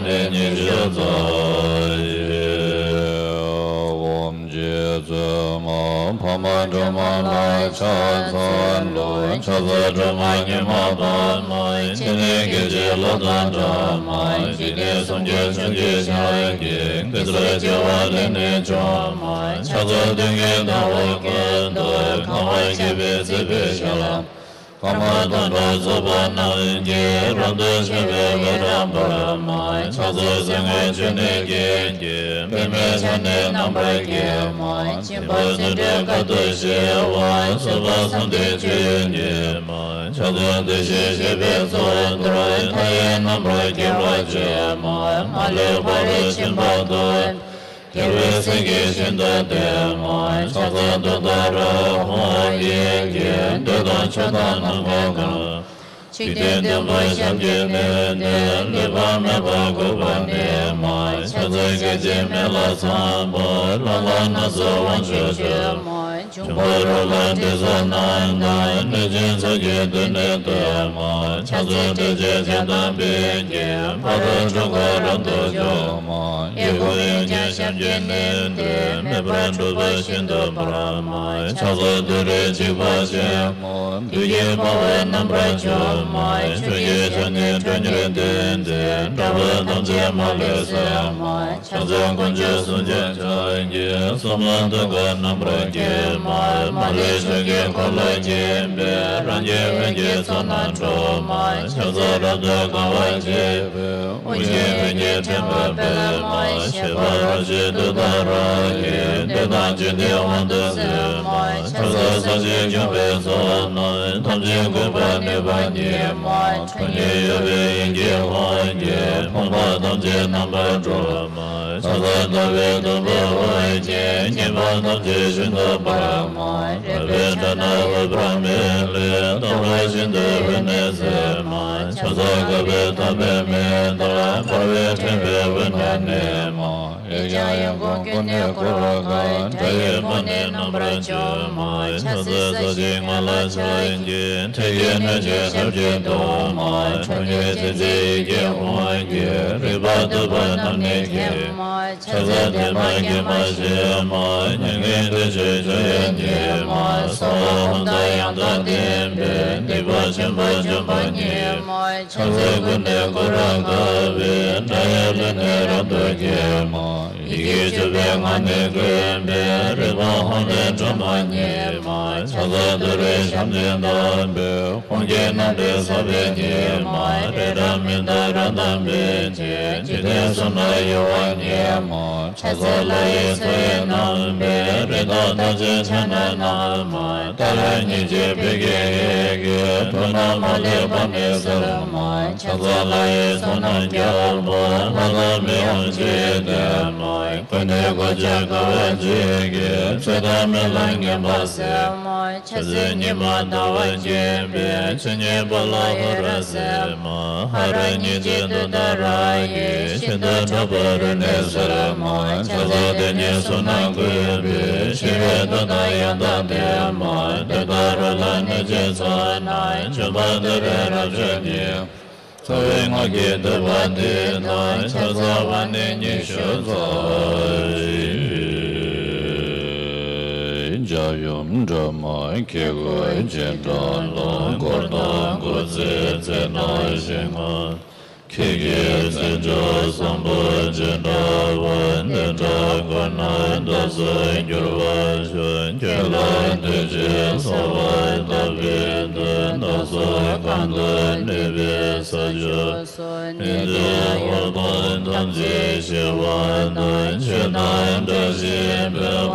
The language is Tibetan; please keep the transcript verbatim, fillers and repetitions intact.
ནས་ཉི་ཤུ་རྩ་བཞི། ཨོཾ་རྗེ་བཙུན་མ་འཕགས་མ་སྒྲོལ་མ་ལ་ཕྱག་འཚལ་ལོ། ཕྱག་འཚལ་སྒྲོལ་མ་མཉེས་མ་པདྨ། སྤྱན་ནི་སྐད་ཅིག་གློག་དང་འདྲ་མ། འཇིག་རྟེན་གསུམ་མགོན་ཕྱག་རྒྱའི་ཞལ་གྱི། གེ་སར་བྱེ་བ་ལས་ནི་བྱུང་མ། ཕྱག་འཚལ་མདུན་གྱི་ཟླ་བ་ཀུན་ཏུ། གང་བར་བཞད་པའི་སྲིད་པའི་ཞལ། པདྨ་དང་ནོར་བུ་ཚོགས་པ་རྣམས་ཀྱིས། རབ་ཏུ་ཕྱུག་པའི་འོད་རབ་འབར་མ། ཕྱག་འཚལ་གསེར་དངུལ་ཆུ་ནས་སྐྱེས་ཀྱི། པདྨས་ཕྱག་ནི་རྣམ་པར་བརྒྱན་མ། སྦྱིན་པ་བརྩོན་འགྲུས་དཀའ་ཐུབ་ཞི་བ། བཟོད་པ་བསམ་གཏན་ཆོས་དབྱིངས་ཉིད་མ། ཕྱག་འཚལ་བདུད་བཞི་ཞི་བའི་གཙུག་ཏོར། མཐའ་ཡས་རྣམ་པར་རྒྱལ་བ་ཆེན་མ། མ་ལུས་པ་རི་ཆེན་པོ་བདུན། རྒྱལ་བའི་སེང་གེ་ཤིན་ཏུ་བརྟན་མ། ཕྱག་འཚལ་ཏུཏྟཱ་ར་ཧཱུྃ་ཡི་གེ། འདོད་དང་ཕྱོགས་དང་ནམ་མཁའ་གང་། འཇིག་རྟེན་བདུན་པོ་ཞབས་ཀྱིས་མནན་ཏེ། ལུས་པ་མེད་པར་གུས་པས་ནི་མ། ཕྱག་འཚལ་སྐད་ཅིག་མེ་ལྷ་ཚོམ་བུ། ལྷ་ལ་ན་བཟའ་དབང་ཕྱུག་མཆོད་མ། འབྱུང་པོ་རོ་ལངས་དྲི་ཟ་རྣམས་དང་། གནོད་སྦྱིན་ཚོགས་ཀྱིས་མདུན་ནས་བསྟོད་མ། ཕྱག་འཚལ་ཏྲཊ་ཅེས་བྱ་དང་ཕཊ་ཀྱིས། ཕ་རོལ་འཁྲུལ་འཁོར་རབ་ཏུ་འཇོམས་མ། གཡས་བསྐུམ་གཡོན་བརྐྱང་ཞབས་ཀྱིས་མནན་ཏེ། མེ་འབར་འཁྲུག་པ་ཤིན་ཏུ་འབར་མ། ཕྱག་འཚལ་ཏུ་རེ་འཇིགས་པ་ཆེན་མོ། བདུད་ཀྱི་དཔའ་བོས་རྣམ་པར་འཇོམས་མ། ཆོས་ཀྱི་ཞལ་ནི་ཁྲོ་གཉེར་ལྡན་ཏེ། དགྲ་བོ་ཐམས་ཅད་མ་ལུས་གསོད་མ། ཕྱག་འཚལ་དཀོན་མཆོག་གསུམ་མགོན་ཕཊ་ཀྱིས། སྲུང་མ་དུད་ཁ་རྣམ་པར་འགེམས་མ། མ་ལུས་ཕྱོགས་ཀྱི་འཁོར་ལོས་འགེམས་པའི། རང་གི་འོད་ཀྱི་ཚོགས་རྣམས་འཁྲུགས་མ། ཕྱག་འཚལ་རབ་ཏུ་དགའ་བར་བྱེད་པའི། དབུ་རྒྱན་འོད་ཀྱི་ཕྲེང་བ་སྤེལ་མ། ཞལ་ཕར་རོ་བཅུད་ཏུཏྟཱ་ར་ཡིས། འདོད་དང་ཇི་འདོད་དབང་དུ་སེལ་མ། ཕྱག་འཚལ་ས་གཞི་འབྱུང་པོའི་ཚོགས་རྣམས། ཐམས་ཅད་འགུགས་པར་ནུས་པ་ཉིད་མ། ཁྲོ་གཉེར་གཡོ་བའི་ཡི་གེ་དབང་གིས། ཕོངས་པ་ཐམས་ཅད་རྣམ་པར་སྒྲོལ་མ། ཕྱག་འཚལ་ཟླ་བའི་དུམ་བུས་དབུ་རྒྱན། བརྒྱན་པ་ཐམས་ཅད་ཤིན་ཏུ་འབར་མ། རལ་པའི་སྒྲ་རྣམས་འོད་འབར་མེ་ལས། རྟོག་པ་ཤིན་ཏུ་འོད་ནི་ཟེར་མ། ཕྱག་འཚལ་དཀའ་བས་བཏབ་པའི་མེ་ལྟར། འབར་བའི་ཕྲེང་བའི་འོད་རྣམས་ནི་མ། གཡས་བརྐྱང་གཡོན་བསྐུམ་ཀུན་ནས་བསྐོར་དགའི། དགྲ་ཡི་དཔུང་ནི་རྣམ་པར་འཇོམས་མ། ཕྱག་འཚལ་ས་གཞིའི་ངོས་ལ་ཕྱག་གི། འཕྲད་ཀྱི་སྣོད་ཀྱི་ཞབས་ཀྱིས་བརྡུང་མ། ཁྲོ་གཉེར་ཅན་མཛད་ཡི་གེ་དབང་གིས། རིག་པ་གདུག་པ་རྣམས་ནི་འཁྱིལ་མ། ཕྱག་འཚལ་བདེ་མ་དགེ་མ་ཞི་མ། མྱ་ངན་འདས་ཞི་སྤྱོད་ཡུལ་ཉིད་མ། སྭཱ་ཧཱ་ཧཱུྃ་དང་ཡང་དག་ལྡན་པས། སྡིག་པ་ཆེན་པོ་འཇོམས་པ་ཉིད་མ། ཕྱག་འཚལ་ཀུན་ནས་བསྐོར་རབ་དགའ་བའི། དགྲ་ཡི་ལུས་ནི་རབ་ཏུ་འགེམས་མ། ཡི་གེ་བཅུ་པའི་ངག་ནི་ཀུན་པས། རིག་པ་དབང་ལས་སྒྲོལ་མ་ཉིད་མ། ཕྱག་འཚལ་ཏུ་རེའི་ཞབས་ནི་བརྡབས་པས། དབང་གི་རྣམ་འདྲེན་ཟབ་པའི་ཉི་མ། རི་རབ་མན་དཱ་ར་དང་འབིགས་བྱེད། འཇིག་རྟེན་གསུམ་ན་གཡོ་བ་ཉིད་མ། ཕྱག་འཚལ་ལྷ་ཡི་མཚོ་ཡི་རྣམ་པའི། རི་དྭགས་རྟགས་ཅན་ཕྱག་ན་བསྣམས་མ། ལྟ་བའི་སྙིང་རྗེ་བོད་ཀྱི་ཡི་གེ། འགྲོ་རྣམས་མ་ལུས་པ་ནི་སེལ་མ། ཕྱག་འཚལ་ལྷ་ཡི་ཚོགས་རྣམས་རྒྱལ་པོ། ལྷ་དང་མི་དབང་ཆོས་ཀྱི་སྡེ་མ། ཀུན་ནས་གོ་ཆ་དགའ་བ་བརྗིད་ཀྱིས། ཚེ་དང་རྨི་ལམ་ངན་པ་སེལ་མ། ཆུ་ཚོད་ཉི་མ་ཟླ་བ་འགེམས་པའི། ཆོས་ཉིད་དཔའ་ལ་ཧོ་ར་ཟེར་མ། ཧ་ར་སྙིང་རྗེ་ཏུཏྟཱ་ར་ཡིས། ཤིན་ཏུ་ཁྲོ་བོའི་རིགས་ནི་སེལ་མ། ཕྱག་འཚལ་དེ་ཉིད་གསུམ་རྣམས་བཀོད་པའི། ཞི་བའི་མཐུ་དང་ཡང་དག་ལྡན་མ། ཏུཏྟཱ་ར་ལ་གནོད་སྦྱིན་ཚོགས་རྣམས། འཇོམས་པ་ཐུབ་པའི་རབ་མཆོག་ཉིད། རྩ་བའི་སྔགས་ཀྱི་བསྟོད་པ་འདི་དང་། ཕྱག་འཚལ་བ་ནི་ཉི་ཤུ་རྩ་བཞི། འཇའ་ཡུམ་སྒྲོལ་མ་ཁྱེད་སྐུ་སྤྱན་དྲངས་ལ། འཁོར་དང་སྐུ་ཚེའི་རྩེ་ན་ཞིང་ཁམས། ཁྱེད་ཀྱི་མཚན་བཅས་བཟང་པོ་ཅི་འདྲ་བ། དེ་འདྲ་ཀུན་ནས་བདག་སོགས་གྱུར་པར་ཤོག་ཁྱེད་ལ་འདུད་ཅིང་གསོལ་བ་བཏབ་པའི་མཐུས། བདག་སོགས་གང་དུ་གནས་པའི་ས་ཕྱོགས་སུ། ནད་དང་ཕོ་རྟགས་ཐམས་ཅད་ཞི་བ་དང་། ཆོས་དང་བཀྲ་ཤིས་འཕེལ་